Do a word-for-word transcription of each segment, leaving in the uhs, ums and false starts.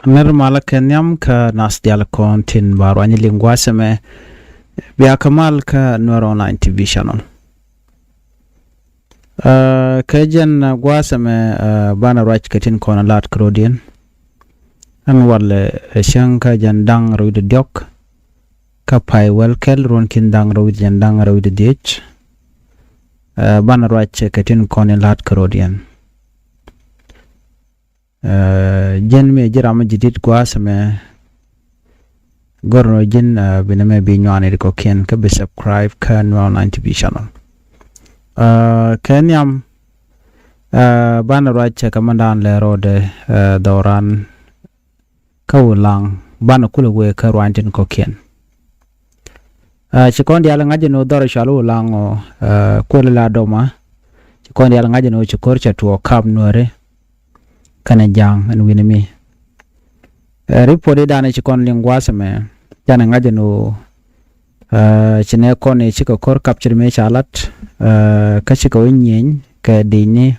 Nir malä kɛ nhiam kä nath dial kɔn tin ba ruany liŋ gua̱a̱th ɛmɛ. Bia kɛ mal kä Nuer Online T V channel. Kɛ jɛn gua̱a̱th ɛmɛ banɛ ruac kɛ tin kɔn lat kɛ rɔ̱diɛn. Ɛn walɛ cäŋ kä jɛn da̱ŋ rɛw wi̱cdɛ diɔ̱k kä pay wäl kɛl ruɔ̱n ki̱n da̱ŋ rɛw wi̱cdɛ jɛn da̱ŋ rɛw wi̱cdɛ dhiec. Banɛ ruac kɛ tin kɔn in lat kɛ rɔ̱diɛn. Jɛn mi ji̱ ram mi ji̱ dit gua̱a̱th ɛmɛ. Gör nɔ ji̱n binɛ mɛ bi nyuani ri kɔkiɛn kä bi subscribe kä Nuer Online T V channel. Kɛ nhiam banɛ ruac kɛ mɛndan lɛ rɔɔdɛ dhɔran kä Ulaŋ banɛ kulɛ wee kä ruany tin kɔkiɛn. Ci kɔn diaal ŋa̱c ɛn ɣöö dhɔr cɔal Ulaŋ ɔ kuël la doma. Ci kɔn diaal ŋa̱c ɛn ɣöö ci ko̱r cɛ tuɔɔk kap Nuääri kɛnɛ Ja̱a̱ŋ ɛn wi̱ni mi. Report i̱ danɛ ci kɔn liŋ gua̱a̱th ɛmɛ canɛ ŋa̱c ɛn ɣöö ci nɛ kɔn i̱ cikɛ ko̱r kap cit mëë ca lat kä cikɛ wä nyieny kɛ di̱cni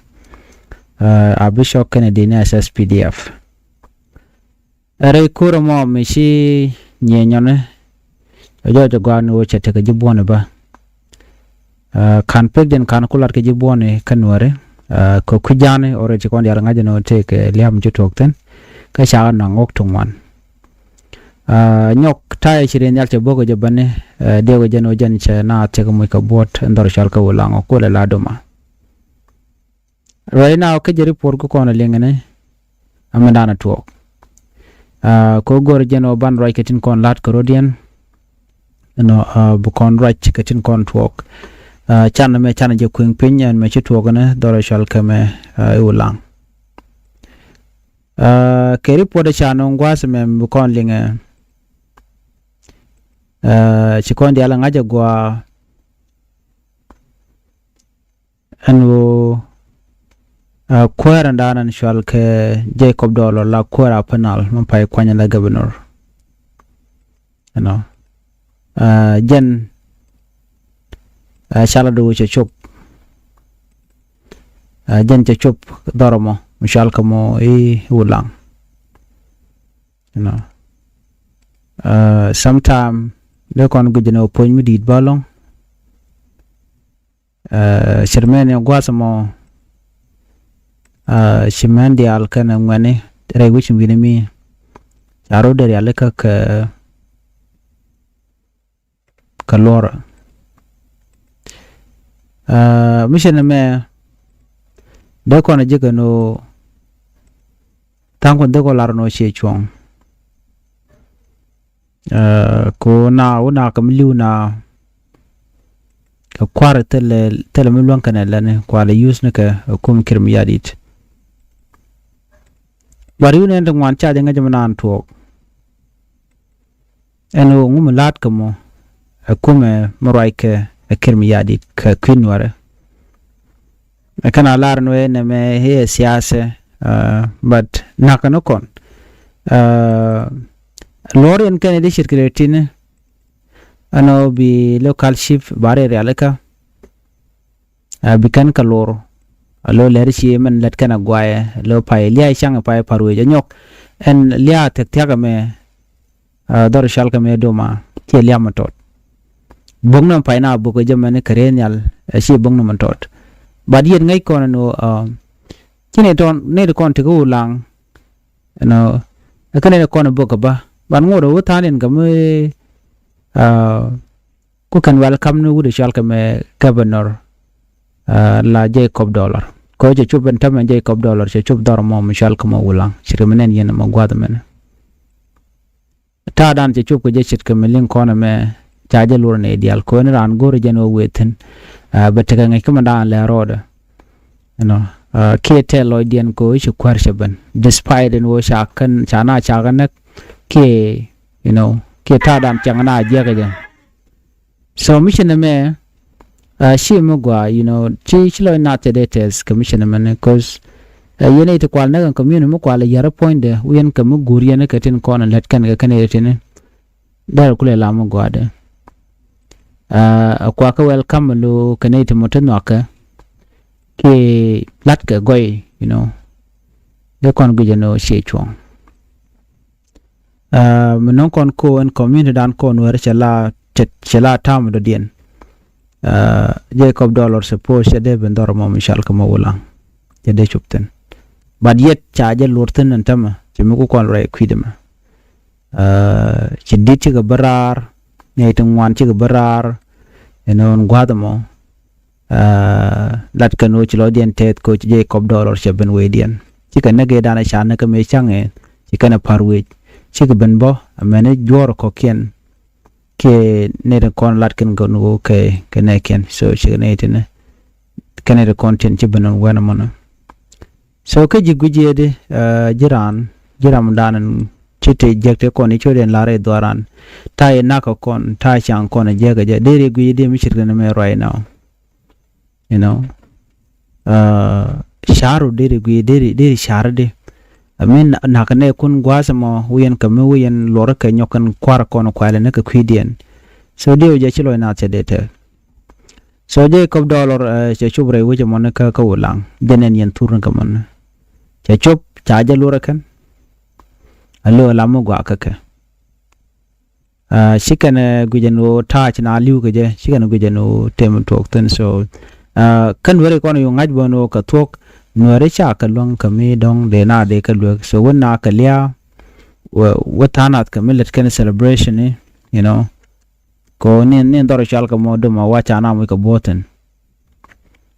a bi cɔk kɛnɛ di̱cni a S S P D F. Rɛy ko̱r ɛmɔ mi ci nyieenyɔni ɛ jɔɔc ɛ gɔaa ni ɣöö cɛ tekɛ ji̱ buɔ̱ni bä. Ka̱n pekdiɛn ka̱n ku lat kɛ ji̱ buɔ̱ni kä Nuääri kɛ kui̱ ja̱a̱ni ɣöö rɛy ci kɔn diaal ŋa̱c ɛn ɣöö tëëkɛ lia̱a̱ mi ci tuɔɔk thi̱n. Kä ca kɛ nɔaŋ ɣɔ̱k ti ŋuan. Nyɔk ta̱yɛ ci riɛn nhial cɛ bo̱kɛ jɛ bäni. Diɛwkɛ jɛn ɣöö jɛn cɛ na thiɛk muc kɛ buɔ̱t ɛn dhɔr cɔal kɛ Ulaŋ ɔ kuël la doma. Right now kä jɛ report kä kɔn a liŋɛ ni amɛ danɛ tuɔɔk. Kɛ go̱r jɛn ɔ ban ruac kɛ tin kɔn lat kɛ rɔ̱diɛn. Ɛnɔ bi kɔn ruac kɛ tin kɔn tuɔɔk. Can mɛ can jɛ kui̱ŋ piny ɛn mɛ ci tuɔɔk ni dhɔr cɔal kɛ mɛ i̱ Ulaŋ. Kɛ report ca nɔŋ gua̱a̱th mɛ bi kɔn liŋɛ. Ci kɔn diaal ŋa̱c ɛ gɔaa ɛn ɣöö kuäär ɛn da̱a̱n ɛn cɔal kɛ Jacob Dollar la kuäär a panel mi pay kuany la governor. Ɛnɔ jɛn cala di wä cɛ cop. Jɛn cɛ cop dhɔr ɛmɔ mi cɔal kɛ mɔ i̱ Ulaŋ. Ɛnɔ sometime dee kɔn guic ɛn ɣöö puɔ̱ny mi di̱i̱t bä lɔ̱ŋ. Cir mɛn in gua̱th mɔ ci mɛn diaal kɛnɛ ŋuɛni rɛy wi̱c wi̱ni mi ca rot dee rialikä kɛ kɛ luɔrä. Mi cin ɛmɛ dee kɔn ji̱ kɛ ni ɣöö tha̱a̱ŋ kun dhek ɔ lar ni ɣöö ciɛ cuɔ̱ŋ. Ko na wä na kɛ mi li̱w na kɛ kua̱r thilɛ thilɛ mi luäŋ kɛnɛ lɛni kualɛ use ni kɛ kum Kiir Mayardit. But yun ɛn ti ŋuan ca jɛ ŋäc mi naan tuɔɔk. Ɛn ɣöö ŋu mi la̱a̱t kɛ mɔ ɛ kumɛ mi ruac kɛ ɛ Kiir Mayardit kɛ kui̱ Nuäärɛ. Ɛ kɛn a lar ni wee nɛmɛ i̱ ɛ siasɛ. But nakä ni kɔn luɔr yɛn kɛn i̱ di circulate tini. Ɛn ɣöö bi local chief ba rɛy rialikä. Bi kɛn kɛ lor a lo lɛr ci mɛn lät kɛn a guayɛ a lo pay lia̱a̱ caŋ pay pa̱r wec a nyɔk. Ɛn lia̱a̱ thia̱k thia̱k ɛmɛ dhɔr cɔal kɛ mɛ doma ciɛ lia̱a̱ mɛ tɔt. Bo̱k nɔm pay na bo̱k ɛ jɛ mɛn kɛ rɛy nhial ɛ ciɛ bo̱k nɔm mɛ tɔt. But yet ŋäc kɔn ɛn ɣöö ci nɛy tɔn nɛy ti kɔn ti kä Ulaŋ. Ɛnɔ ɛ kɛn nɛy ti kɔn ɛ bo̱k ɛ bä ban ŋot ɛ wä tha̱a̱n in kɛ mi ku kɛn welcome ni wut ɛ cɔal kɛ mɛ governor la Jacob Dollar. Kɛ cɛ cop ɛn tämɛ Jacob Dollar cɛ cop dhɔr mɔ mi cɔal kɛ mɔ Ulaŋ ci ri mi nɛn yɛn mɔ gua̱th mɛn. Ta̱a̱ dan cɛ cop kɛ jɛ ce̱tkɛ mi liŋ kɔn ɛmɛ ca jɛ luɔr nɛ diaal kɛ ɣöö ni raan go̱o̱rɛ jɛn ɣöö wëë thi̱n. Bɛ tekɛ ŋäc kä mi daan lɛ rɔɔdɛ. Ɛnɔ kiɛ tɛl lɔcdiɛn kɛ ɣöö ci kuäär cɛ ben despite ɛn ɣöö ca kɛn ca na ca kɛ näk kiɛ you know kiɛ ta̱a̱ dan cɛŋ na jiɛkɛ jɛ. So mi ci nɛmɛ ci mi gɔaa you know ci ci lɔc nath cɛ dee tɛth kɛ mi ci nɛmɛ ni cause yɛn i̱ ti kual näk ɛn community mi kual i̱ yɛr i̱ puɔ̱nydɛ wi̱i̱n kɛ mi guur yɛn i̱ kɛ tin kɔn in lät kɛn kɛ kɛn i̱ tin i̱ dɛr kulɛ lam mi gɔaa dee. Ɛ kuakä welcome lo kɛn i̱ ti mɔ ti nhɔakɛ kiɛ la̱tkɛ gɔy you know dee kɔn guic ɛn ɣöö ciɛ cuɔ̱ŋ. Aa, mi nɔŋ kɔn ko ɛn community dan kɔn wɛr cɛ la, cɛ, cɛ la tam dɔ̱diɛn. Aa, Jacob Dollar suppose cɛ dee ben dhɔr mɔ mi cal kɛ mɔ Wulaŋ. Cɛ dee cop thin. But yet ca jɛ luɔr thin ɛn tämɛ, cɛ mi ku kɔn rɛy kui̱dɛ mɛ. Aa, ci dit cikɛ bä raar, nɛy ti ŋuan cikɛ bä raar, ɛn ɣän gua̱a̱th ɛmɔ. Aa, lat kɛn ɣöö ci lɔcdiɛn tɛth kɛ ɣöö ci Jacob Dollar cɛ ben wecdiɛn. Cikɛ näk ëëdan ɛ ca näk kä mëë ca̱ŋ ëë, ci kɛn ɛ pa̱r wec. Cikɛ ben bä, amäni juɔ̱ɔ̱r kɔ̱kiɛn, kiɛ nɛy ti kɔn lat kɛn kɛ ɣöö kɛ, kɛ nɛɛkiɛn. So, cikɛ nɛy ti ni, kɛ nɛy ti kɔn tin ci ben wɛn ɛmɔnɔ. So kä ji̱ gui̱c yɛ di, aa, ji̱ raan, ji̱ ramdan ɛn ci te jiäk te kɔn i̱ cot ɛn lar i̱ dhuaran. Ta̱a̱ i̱ nak kɛ kɔn, ta̱a̱ ca̱ŋ kɔn ɛ jiäk ɛ jɛ. Deri gui̱c yɛ di mi ce̱tkɛ ni mɛ right now. You know? Aa, ca̱ru deri gui̱c, deri, deri ca̱ru di. I mean, nak nɛ kun gua̱a̱th ɛmɔ wi̱i̱n kɛ mi wi̱i̱n luɔr kɛ nyɔk kɛn kua̱r kɔn kualɛ ni kɛ kui̱diɛn. So diɛw jɛ ci lɔc naath cɛ dee tɛth. So Jacob Dollar, ɛ, cɛ cop rɛy wec ɛmɔni kä, kä Wulaŋ. Jɛn ɛn yɛn thurni kɛ mɔni. Cɛ cop, ca jɛ lurɛ kɛn. A lo̱ lam mi gɔaa kä kɛ. Ɛ, ci kɛn, ɛ, guic ɛn ɣöö ta̱a̱ ci na li̱w kɛ jɛ, ci kɛn guic ɛn ɣöö tem tuɔɔk thi̱n. So, ɛ, kä Nuɛri kɔn yu ŋa̱c bä ɛn ɣöö kɛ thuɔ̱k, Nuɛri ca kɛ luäŋ kɛ mi dɔ̱ŋ dee na dee kɛ luek. So, wä na kɛ lia̱a̱, wä, wä tha̱a̱ŋ nath kɛ mi lät kɛn celebration ni, you know. Kɛ ɣöö ni, ni dhɔr cual kɛ mɔ dom a wa ca na muc kɛ buɔ̱thin.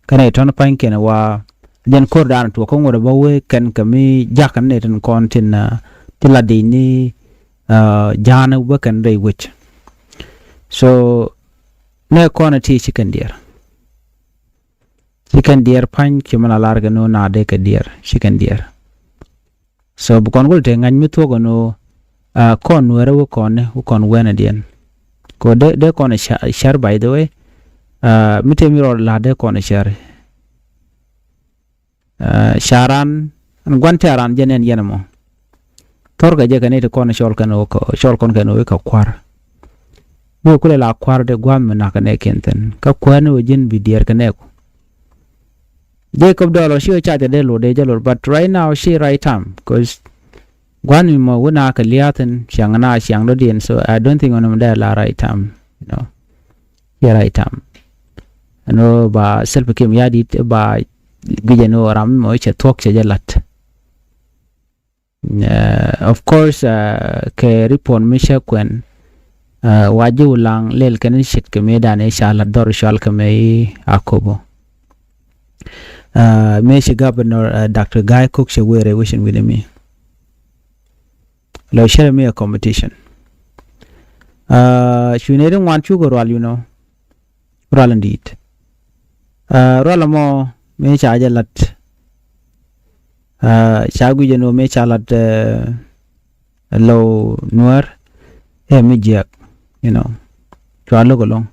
Kɛnɛ tɔn pa̱nykiɛn wa jɛn ko̱r dan tuɔk kä ŋot bä wee kɛn kɛ mi ja̱k ni tin kɔn tin, ah, ti la dic ni, ah, ja̱a̱n bä kɛn rɛy wec. So nɛ kɔn ti ci kɛn diɛɛr. Ci kɛn diɛɛr pa̱ny ci mɛ la lar kɛ ni wä na dee kɛ diɛɛr, ci kɛn diɛɛr. So bi kɔn gul te ŋa̱c mi thuɔ̱k ɛn ɣöö, ah, kɔn Nuɛrɛ wä kɔn ni, wä kɔn wɛnɛ diɛn. Kɛ ɣöö dee, dee kɔn ɛ ca-, cär, by the way. Ah, mi te mi rɔ la̱t dee kɔn ɛ cär. Ah, ca ran, ɛn gua̱n te ran jɛn ɛn yɛn ɛmɔ. Thɔrkɛ jɛ kɛ ni ti kɔn cɔl kɛn ɣöö kɛ, cɔl kɔn kɛn ɣöö kɛ kua̱r. Wee kulɛ la kua̱r dee gua̱a̱th mi nak kɛ nɛɛkiɛn thi̱n. Kä kuäär ni wä ji̱n bi diɛɛr kɛ nɛɛku. Jacob Dollar ci wä ca jɛ dee lot dee jɛ lot, but right now ci right time, 'cause gua̱n mi mɔ wä na kɛ lia̱a̱ thi̱n, ciaŋ na ciaŋ dɔ̱diɛn, so I don't think ɣän mi dee la right time, you know. Ci right time. Ɛn ɣöö ba Salva Kiir Mayardit ba guic ɛn ɣöö ram mi mɔ cɛ thuɔ̱k cɛ jɛ la̱t. Eh, of course, eh, kɛ report mi cä kuɛn, eh, wa ji̱ Wulaŋ lɛl kɛn ce̱tkɛ mëëdan i̱ ca la̱t dhɔr cual kɛ mëë i̱ Akobo. Eh, mëë ci governor, eh, Doctor Gai Kok cɛ wëë rɛy wecin wi̱ni mi. Lɔ cärɛ mi a competition. Eh, cu nɛy ti ŋuan cukɛ rual, you know. Rual in di̱i̱t. Ah, rual ɛmɔ mëë ca jɛ la̱t. Ah, ca guic ɛn ɣöö mëë ca la̱t, eh, Lɔw Nuäär, ɛ mi jiääk, you know. Cua lo̱k ɛlɔ̱ŋ.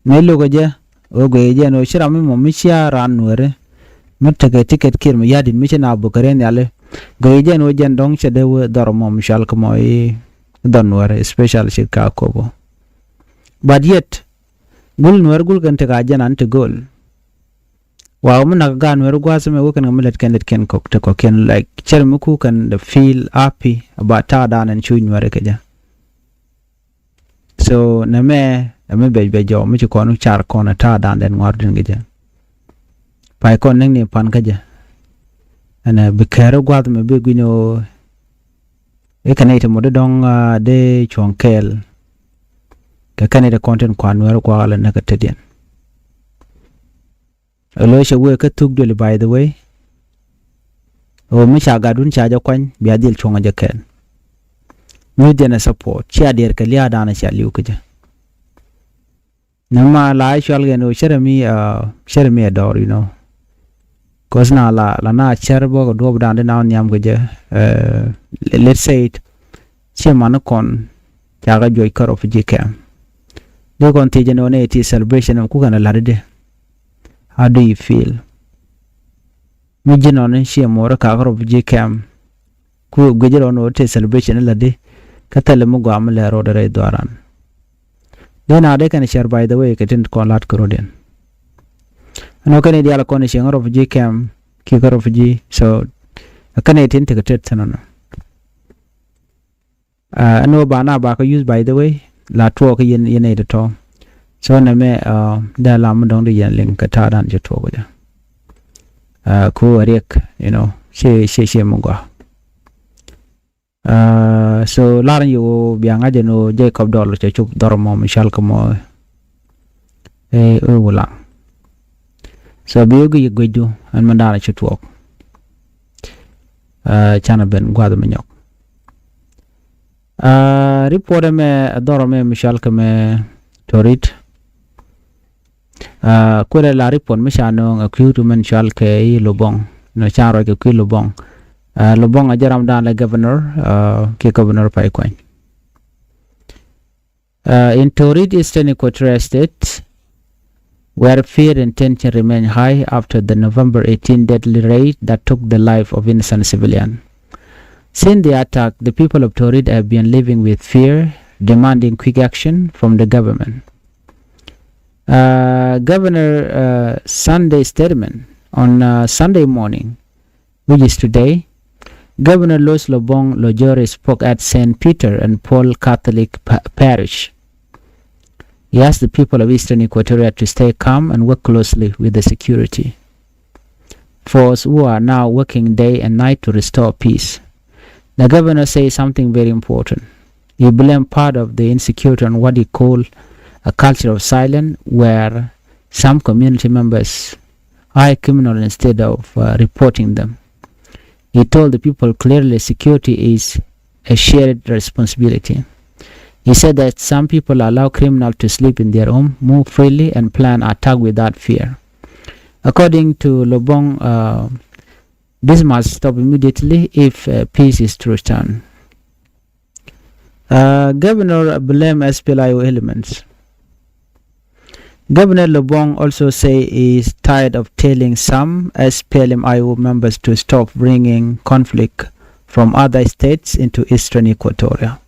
Mëë lo̱k ɛ jɛ, ɣöö guic ɛ jɛ ɛn ɣöö ci ram mi mɔ mi cia raan Nuääri mi tekɛ ticket Kiir Mayardit mi ci na buk kɛ rɛy nhiali. Guic ɛ jɛ ɛn ɣöö jɛn dɔ̱ŋ cɛ dee wee dhɔr ɛmɔ mi cual kɛ mɔ i̱ dhɔr Nuääri, especially ci ka Akobo. But yet, gul Nuɛr gul kɛn tek a jɛn an ti go̱o̱l. Wa mi nak gaat Nuɛr gua̱a̱th mɛ wä kɛn kɛ mi lät kɛn lät kɛn kɔk te kɔkiɛn, like, cɛr mi ku kɛn the feel happy about ta̱a̱ dan ɛn cuc Nuɛr kɛ jɛ. So nɛ mɛ ɛ mi bɛc bɛc jɔw mi ci kɔn car kɔn ɛ ta̱a̱ dan dɛn ŋuar din kɛ jɛ. Pay kɔn näk ni pan kä jɛ. Ɛn ɛ bi kɛɛr gua̱a̱th mɛ bi gui̱n ɣöö i̱ kɛn i̱ ti mɔ di dɔ̱ŋ, ah, dee cuɔ̱ŋ kɛɛl. Kɛ kɛn i̱ ti kɔn tin kuan Nuɛr kuakä lɛ näk kä tetdiɛn. Ɛ lo̱c cɛ wee kä thuk duëli, by the way. Ɣöö mi ca gatdun ca jɛ kuany bia dhil cuɔ̱ŋ ɛ jɛ kɛɛl. Nyuthdiɛn ɛ support cia diɛɛr kɛ lia̱a̱ da̱a̱n ɛ cia li̱w kä jɛ. Nɛmɛ la i̱ cual kɛn ɣöö cärɛ mi, ah, cärɛ mi ɛ dɔɔr, you know. 'Cause na la, la na cär bä kɛ duɔ̱ɔ̱p dan di na wä nhiam kɛ jɛ, eh, let's say it, ciɛ man kɔn ca kɛ juɔc kä refugee camp. Di kɔn thiec jɛ ni wä nɛ ti celebration ɛmɛ ku kɛn ɛ la̱t di. How do you feel? Mi ji̱n ɔni ciɛ muɔrä kakä refugee camp. Ku guic rɔn ɣöö tëë celebration i̱ lätdi. Kä thilɛ mi gɔaa mi lɛr rɔɔdɛ rɛy dhuaaran. Dee na dee kɛn share, by the way, kɛ tin kɔn la̱t kɛ rɔɔdiɛn. Ɛn ɣöö kɛn i̱ diaal kɔn i̱ cieŋ refugee camp kiɛ kä refugee. So kɛn i̱ tin tekɛ tet thi̱n ɔnɔ. Ɛn ɣöö ba na ba kɛ use, by the way, la tuɔɔk yɛn yɛn nɛy tɔ̱tɔ̱. So nɛmɛ dee lam mi dɔ̱ŋ di yɛn liŋ kɛ ta̱a̱ dan cɛ tuɔɔk jɛ. Ku a riɛk, you know, cie cie cie mi gɔaa. So lar ni ɣöö bia ŋa̱c ɛn ɣöö Jacob Dɔl cɛ cop dhɔr mɔ mi cɔal kɛ mɔ ɛ Wulaŋ. So bi wä gi̱c guecdu ɛn mi dan ci tuɔɔk. Canɛ ben gua̱th mi nyɔk. Report ɛmɛ ɛ dhɔr ɛmɛ mi cɔal kɛ mɛ Torit. Kuɛlɛ la report mi ca nööŋ ɛ kui̱ tu mɛn cɔal kɛ i̱ Lobong. Nɔ ca ruac kɛ kui̱ Lobong. Lobong a jɛ ram dan lɛ governor kiɛ governor Pay Kuany. In Torit, Eastern Equatoria State, where fear and tension remain high after the November eighteen deadly raid that took the life of innocent civilian. Since the attack, the people of Torit have been living with fear, demanding quick action from the government. Governor Sunday statement on Sunday morning, which is today, Governor Louis Lobong Lojore spoke at Saint Peter and Paul Catholic Parish. He asked the people of Eastern Equatoria to stay calm and work closely with the security force who are now working day and night to restore peace. The governor says something very important. He blamed part of the insecurity on what he called a culture of silence, where some community members hire criminals instead of reporting them. He told the people clearly security is a shared responsibility. He said that some people allow criminals to sleep in their home, move freely, and plan attack without fear. According to Lobong, this must stop immediately if peace is to return. Governor blame S P L M I O elements. Governor Lobong also say he is tired of telling some S P L M I O members to stop bringing conflict from other states into Eastern Equatoria.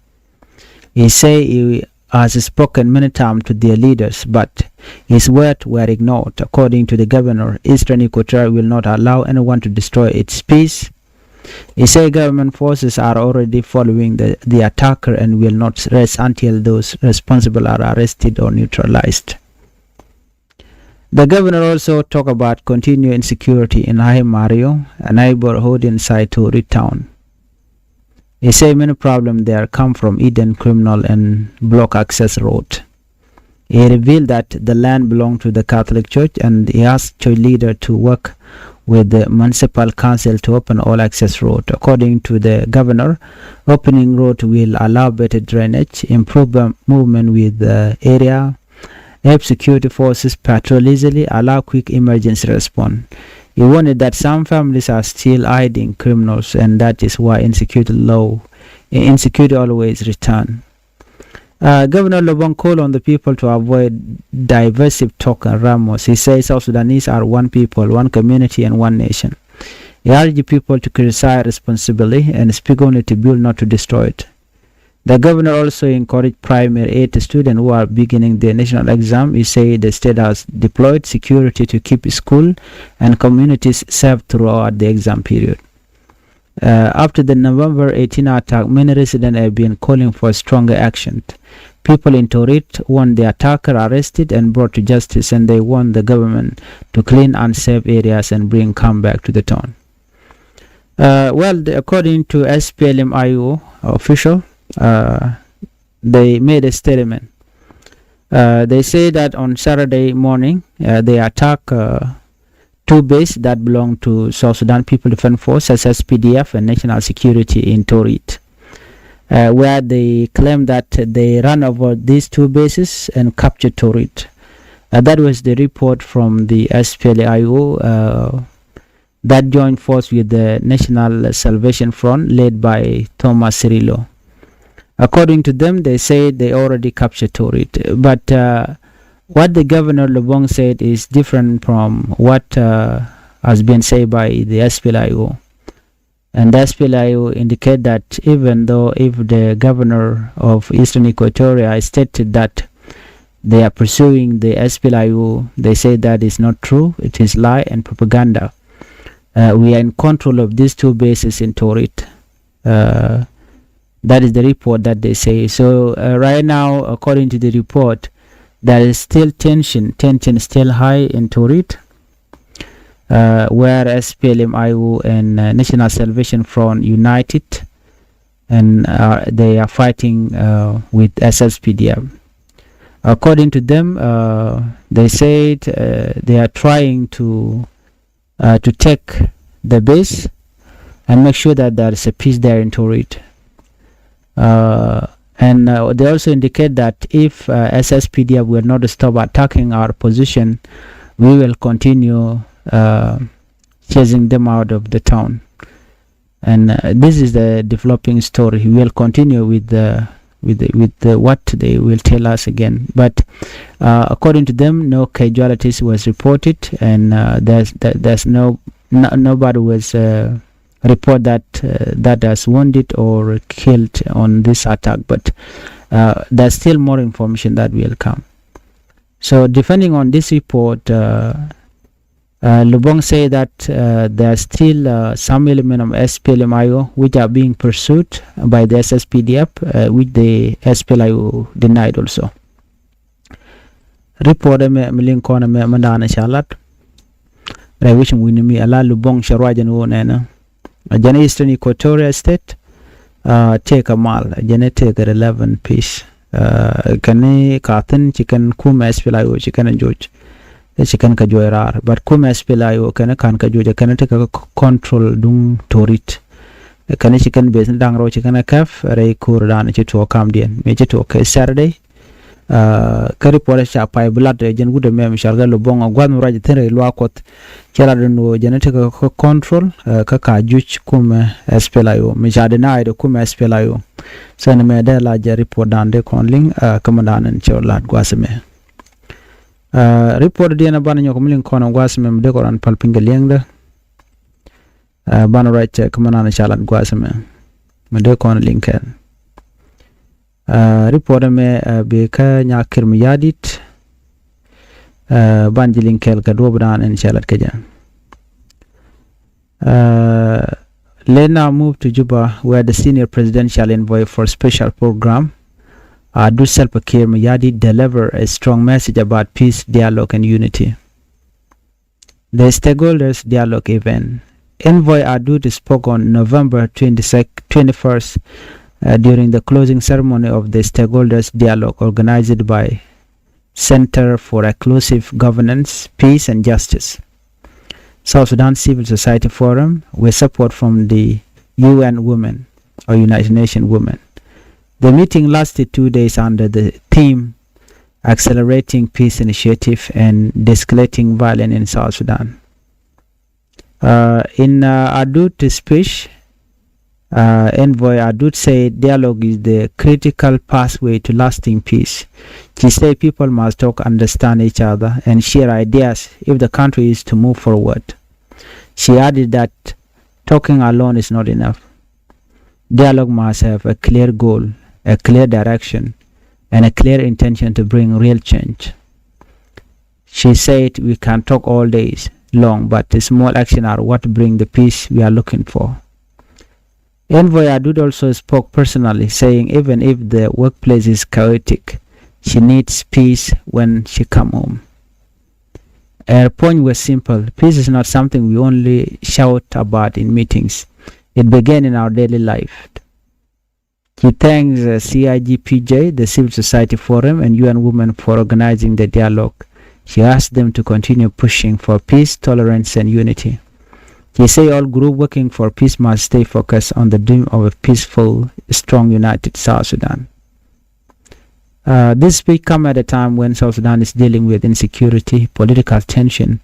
He say he has spoken many times to their leaders, but his words were ignored. According to the governor, Eastern Equatoria will not allow anyone to destroy its peace. He say government forces are already following the, the attacker and will not rest until those responsible are arrested or neutralized. The governor also talk about continued insecurity in High Mario, a neighborhood inside Torit town. He say many problems there come from hidden criminal and block access road. He revealed that the land belonged to the Catholic Church and he asked church leader to work with the municipal council to open all access road. According to the governor, opening road will allow better drainage, improve movement with the area, help security forces patrol easily, allow quick emergency response. He warned that some families are still hiding criminals and that is why insecurity low, insecurity always return. Governor Lobong called on the people to avoid divisive talk and rumors. He says South Sudanese are one people, one community, and one nation. He urged people to criticize responsibly and speak only to build, not to destroy it. The governor also encouraged primary eight students who are beginning their national exam. He said the state has deployed security to keep school and communities safe throughout the exam period. After the November eighteen attack, many residents have been calling for stronger action. People in Torit want the attacker arrested and brought to justice, and they want the government to clean unsafe areas and bring calm back to the town. Well, according to S P L M I O official, they made a statement. They say that on Saturday morning, they attack two base that belong to South Sudan People Defense Force, as S P D F, and National Security in Torit, where they claim that they ran over these two bases and captured Torit. That was the report from the S P L M I O that joined force with the National Salvation Front led by Thomas Cirillo. According to them, they said they already captured Torit. But what the governor Lobong said is different from what has been said by the S P L M I O. And the S P L M I O indicate that even though if the governor of Eastern Equatoria stated that they are pursuing the S P L M I O, they say that is not true. It is lie and propaganda. We are in control of these two bases in Torit. That is the report that they say. So uh, right now, according to the report, there is still tension, tension still high in Torit, uh, where S P L M I O and uh, National Salvation Front united, and uh, they are fighting uh, with S S P D F. According to them, uh, they said uh, they are trying to uh, to take the base and make sure that there is a peace there in Torit. Uh, and uh, they also indicate that if uh, S S P D F will not stop attacking our position, we will continue uh, chasing them out of the town. And uh, this is the developing story. We will continue with the with the, with the, what they will tell us again. But uh, according to them, no casualties was reported, and uh, there's there- there's no, no nobody was uh, report that uh, that has wounded or killed on this attack. But uh, there's still more information that will come. So depending on this report, uh, uh, Lubong say that uh, there are still uh, some element of S P L M I O which are being pursued by the S S P D F, uh, which the S P L I O denied also. Report mɛ mi liŋ kɔn mɛ mɛ da̱a̱n ca lat. Rɛy wecin wi̱ni mi ala Lubong cɛ ruac ɛn ɣöö nɛnɛ a jɛn Eastern Equatoria State uh, tëëkɛ mal a jɛn tëëkɛ relevant peace. Uh, kɛn ka thi̱n ci kɛn kumɛ S P L I O ci kɛn joc. Ci kɛn kɛ juɔc raar, but kumɛ S P L I O kɛn ka̱n kɛ juɔc kɛn tekɛ control duŋ Torit. Kɛn ci kɛn beth ni da̱ŋ rɛw ci kɛn kɛp rɛy ko̱r dan ci tuɔɔk kamdiɛn mi ci tuɔɔk kɛ Saturday. Uh, kä report ca pay bi lat jɛn wut ɛmɛ mi cɔal kɛ Lubong a gua̱th mi ruac thi̱n rɛy luaak Kuɔth. Cɛ lat ɛn ɣöö jɛn tekɛ control uh, kä ka juc kumɛ S P L I O mi ca denied kumɛ S P L I O. So ɛn mɛ dee la jɛ report dan dee kɔn liŋ uh, kä mi dan ɛn cɛ lat gua̱th ɛmɛ. Uh, report diɛn a banɛ nyɔk mi liŋ kɔn a gua̱th ɛmɛ mi dee kɔn ran pal piny kɛ liɛŋdɛ. Uh, banɛ ruac cɛ kä mi nan ca lat gua̱th ɛmɛ mi dee kɔn liŋ kɛn. Uh, report ɛmɛ uh, bi kä Nyak Kiir Mayardit. Uh, ban ji̱ liŋ kɛl kɛ duɔ̱p dan ɛn cɛ lat kɛ jɛ. Uh, let now move to Juba, where the senior presidential envoy for special program, Adut Salva Kiir Mayardit, deliver a strong message about peace, dialogue, and unity. The stakeholders dialogue event. Envoy Adut spoke on November twenty-first uh, during the closing ceremony of the stakeholders dialogue organized by Center for Inclusive Governance, Peace and Justice, South Sudan Civil Society Forum, with support from the U N Women or United Nations Women. The meeting lasted two days under the theme Accelerating Peace Initiative and De-escalating Violence in South Sudan. Uh, in uh, Adut speech, uh, Envoy Adut said dialogue is the critical pathway to lasting peace. She said people must talk, understand each other, and share ideas if the country is to move forward. She added that talking alone is not enough. Dialogue must have a clear goal, a clear direction, and a clear intention to bring real change. She said we can talk all days long, but the small action are what bring the peace we are looking for. Envoy Adut also spoke personally, saying even if the workplace is chaotic, she needs peace when she come home. Her point was simple. Peace is not something we only shout about in meetings. It began in our daily life. She thanks uh, C I G P J, the Civil Society Forum, and U N Women for organizing the dialogue. She asked them to continue pushing for peace, tolerance, and unity. She said all groups working for peace must stay focused on the dream of a peaceful, strong, united South Sudan. Uh, this speech comes at a time when South Sudan is dealing with insecurity, political tension,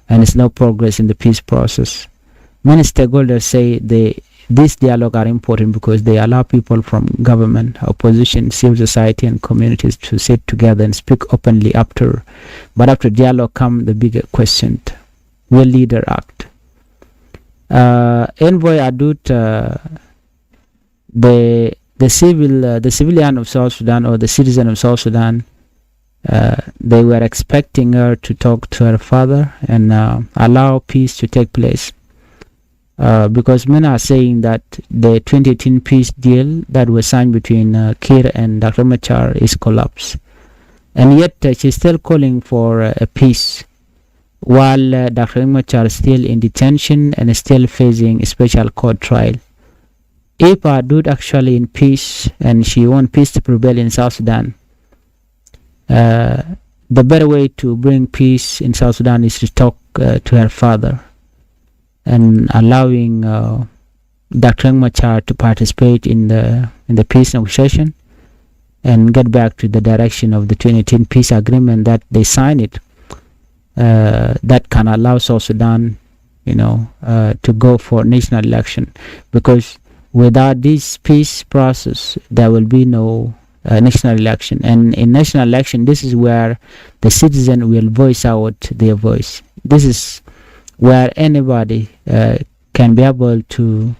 and slow progress in the peace process. Many stakeholders say they, this dialogue are important because they allow people from government, opposition, civil society, and communities to sit together and speak openly after. But after dialogue come the bigger question: will leader act? Uh, Envoy Adut, uh, the the civil uh, the civilian of South Sudan or the citizen of South Sudan, uh, they were expecting her to talk to her father and uh, allow peace to take place. Uh, because many are saying that the twenty eighteen peace deal that was signed between uh, Kiir and Doctor Machar is collapsed. And yet uh, she's still calling for uh, a peace while uh, Doctor Machar is still in detention and is still facing a special court trial. If Adut actually in peace and she want peace to prevail in South Sudan, uh, the better way to bring peace in South Sudan is to talk uh, to her father and allowing uh, Doctor Machar to participate in the in the peace negotiation and get back to the direction of the twenty eighteen peace agreement that they signed it, uh, that can allow South Sudan, you know, uh, to go for national election, because without this peace process, there will be no uh, national election. And in national election, this is where the citizen will voice out their voice. This is where anybody uh, can be able to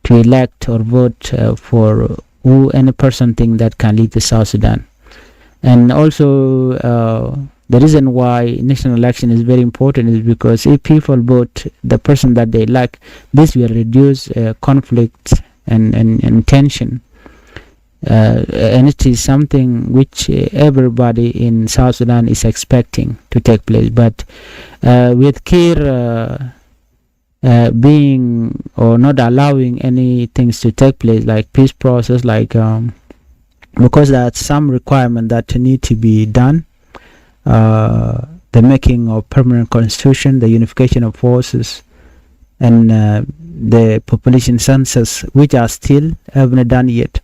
to elect or vote uh, for who any person think that can lead the South Sudan. And also, uh, the reason why national election is very important is because if people vote the person that they like, this will reduce uh, conflict and, and, and tension. Uh, and it is something which uh, everybody in South Sudan is expecting to take place. But uh, with Kiir uh, uh, being or not allowing any things to take place, like peace process, like um, because there are some requirements that need to be done, uh, the making of permanent constitution, the unification of forces, and uh, the population census, which are still haven't done yet.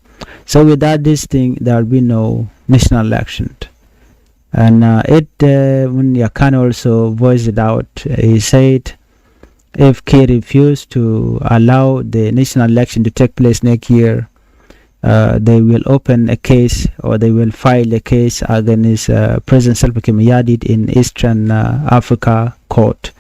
So without this thing, there will be no national election. And uh, it, uh, when Yakan also voiced it out, he said, if Kiir refuse to allow the national election to take place next year, uh, they will open a case or they will file a case against uh, President Salva Kiir Mayardit in Eastern uh, Africa court.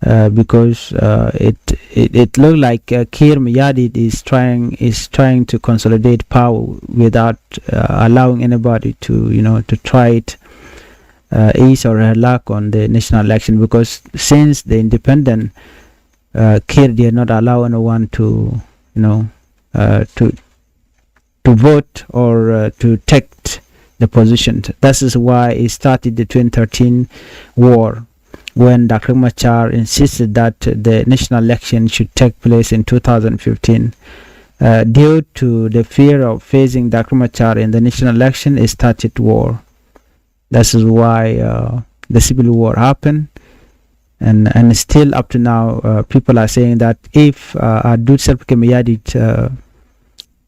Uh, because uh, it, it it looked like uh, Kiir Mayardit is trying is trying to consolidate power without uh, allowing anybody to, you know, to try it uh, his or her luck on the national election, because since the independent, uh, Kiir did not allow anyone to, you know, uh, to to vote or uh, to take the position. That is why it started the twenty thirteen war, when Doctor Machar insisted that the national election should take place in two thousand fifteen. Uh, due to the fear of facing Doctor Machar in the national election, it started war. That is why uh, the civil war happened. And, and still up to now, uh, people are saying that if uh, Adut Salva Kiir Mayardit uh,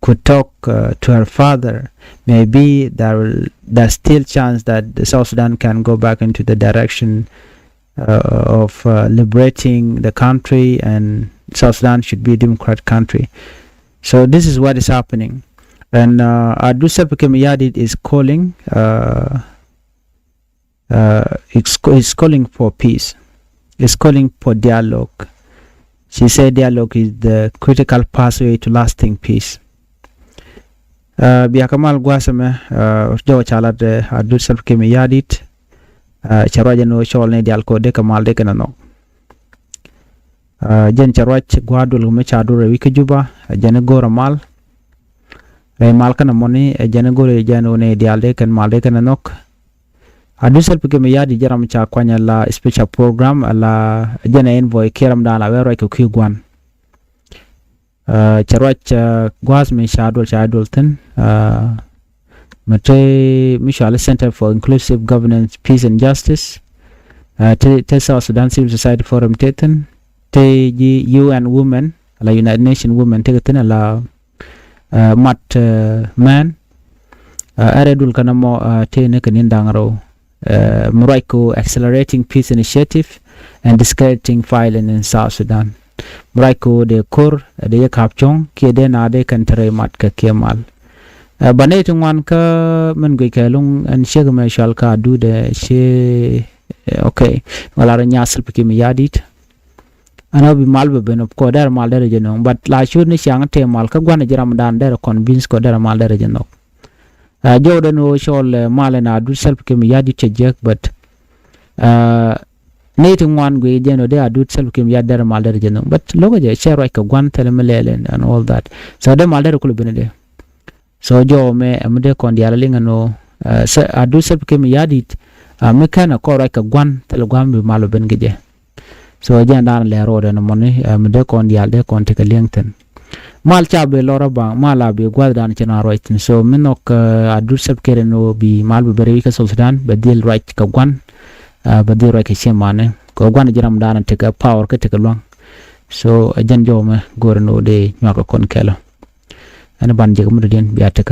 could talk uh, to her father, maybe there will, there's still chance that the South Sudan can go back into the direction uh, of uh, liberating the country, and South Sudan should be a democratic country. So this is what is happening. And uh, Adut Salva Kiir Mayardit is calling uh, uh, it's, it's calling for peace. It's calling for dialogue. She said dialogue is the critical pathway to lasting peace. Uh, bia kɛ mal gua̱a̱th ɛmɛ uh, jɔw ca lat uh, Adut Salva Kiir Mayardit uh, cɛ ruac ɛn ɣöö cɔɔl ni dial kɛ ɣöö dee kɛ mal dee kɛn ɛ nhɔk. Uh, jɛn cɛ ruac gua̱a̱th duël kɛ mi ca dur ɛ wi̱c kä Juba uh, jɛn ɛ go̱o̱r ɛ mal. Rɛy mal kɛn ɛ mɔni ɛ jɛn ɛ go̱o̱r ɛ jɛn ɣöö ni dial dee kɛn mal dee kɛn ɛ nhɔk. Adut Salva Kiir Mayardit jɛ ram ca kuany ala special program ala jɛn ɛ envoy kiɛ ram dan la wee ruac kɛ kui̱ gua̱n. Uh, cɛ ruac uh, gua̱a̱th mi ca duɔl ca duɔl thi̱n uh, mi te mi cɔal Center for Inclusive Governance, Peace and Justice. Uh, te, te South Sudan Civil Society Forum te thi̱n, te ji̱ U N Women ala United Nations Women te thi̱n ala uh, mat uh, mɛn uh, ɛ rɛy duël kɛn ɛmɔ uh, tëë ni kɛ ni̱n da̱ŋ rɛw uh, mi ruac kɛ ɣöö Accelerating Peace Initiative and Discouraging Violence in South Sudan. Mi ruac kɛ ɣöö dee ko̱r uh, dee jɛ ka̱p cuɔ̱ŋ kiɛ dee na dee kɛn te rɛy mat kɛ kiɛ mal. Uh, ba nɛy ti ŋuan kä min guic kɛ luŋ ɛn ciek mɛ cual ka Adut ɛ cie uh, okay. Wala rɔ nyath Salva Kiir Mayardit. Ɛn ɣöö bi mal bɛ ben kɔ derɛ mal derɛ jɛ nöŋ, but la ciöt ni ciaŋ tëë mal kä gua̱n ji̱ ramdan derɛ convince kɔ derɛ mal derɛ jɛ nhɔk. Uh, jɔwdɛ ni ɣöö cɔl uh, mal ɛn Adut Salva Kiir Mayardit cɛ jiäk, but uh, Nɛy ti ŋuan guiy jɛn ɔ dee Adut Salva Kiir Mayardit derɛ mal derɛ jɛ nhök. But lo̱kɛ jɛ cɛ ruac kɛ gua̱n thilɛ mi lɛɛlɛ and all that. So dee mal derɛ kulɛ ben dee. So jɔwä mɛ ɛ mi dee kɔn diaal a liŋ ɛn ɣöö Adut Salva Kiir Mayardit mi kɛn ɛ kɔn ruac kɛ gua̱n thilɛ gua̱n bi mal ben kɛ jɛ. So jɛn da̱a̱n lɛr rɔɔdɛ ni mɔni mi dee kɔn diaal dee kɔn tekɛ li̱eŋ thi̱n. Mal ca bi lɔr a baŋ mal a bi gua̱th da̱a̱n ci na ruac thi̱n. So mi nhɔk Adut Salva Kiir ɛn ɣöö bi mal bi ben rɛy wi̱c kä South Sudan bɛ dhil ruac kɛ gua̱n. Bɛ dhil ruac kɛ ciɛ mani kɛ gua̱n ji̱ ram da̱a̱n tekɛ power kä tekɛ lua̱ŋ. So ɛ jɛn jɔw mɛ go̱o̱r ɛn ɣöö dee nyuak kɛ kɔn kɛl ɔ. Ɛn ban jek mi dɔ̱diɛn bia tekɛ